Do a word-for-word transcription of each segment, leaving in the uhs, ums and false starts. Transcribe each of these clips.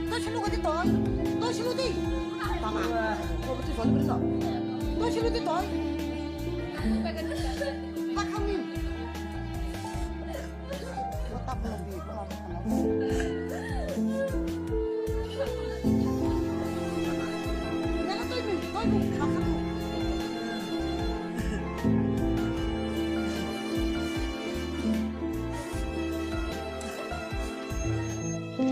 Toi sulu di toi. Toi sulu di. Tama. Toi sulu di toi. Bakang ni.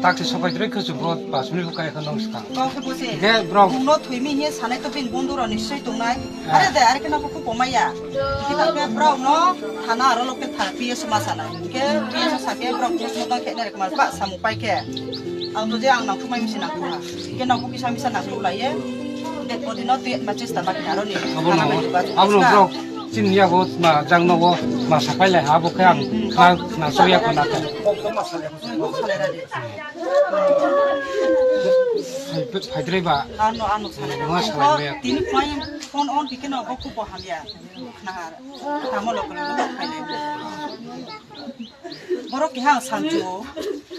Taksi sopai tre khe chubro pas minute kai kha nong skang. Kau khe bose. Ge bro. Bung no thoi mi he sanai to bin bondura ni soi tongnai. Are de are khe na ko pomaya. Kita ke bro no thana aro loke tha P S ma sanai. Ke P S sa ke bro post mo khe ne rek ma ba samu pai khe. Ang to je ang nang kumai misi nang kuma. Ke nang ko kisa misa nang ko lai ye. De ko dino tu ma chesta ma aro ni. Abo no. Abo no bro. Chin ya go ma jang no go ma sapai lai ha bo khe ang kha na so ya ko na kha. Phaidrai ba. Ano ano sana. Nunga salai maya. Tini phone phone on tike no boku bo hamya. Nahar. Tamo lo kala kala. Borok kihang sanjo.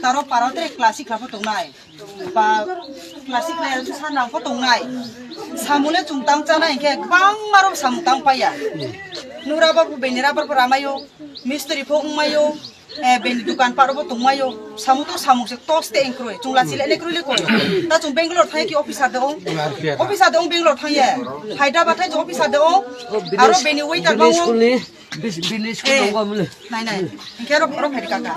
Taro paro tre classic kha photo nai. Ba classic le sana photo nai. Samule chungtang chana hingke bang marok samung tang paya. Nura babu benera babu ramayo. Mistri pho wngmayo, eh, bini dukan paro bo tongmayo, samung to samung se tos te engkroi, chungla chile ne kroi le koi. Ta chung Bangalore thai ki officer de ong, officer de ong Bangalore thai ye, Hyderabad thai officer de ong, aro bini waiter ba ong. Bini school nai nai, hingke aro aro phai kaka.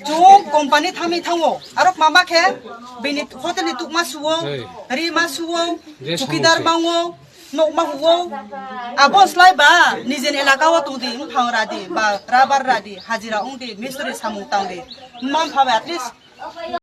Chung company thami thango, aro mama khe bini hotel ni tukma suwo, ri ma suwo, chukidar mango. Nok ma huo, abo slai ba, nijen elaka o tong di, wngphang ra di, ba rabar ra di, hajira wng di, mistri samung tang di, mam pha ba at least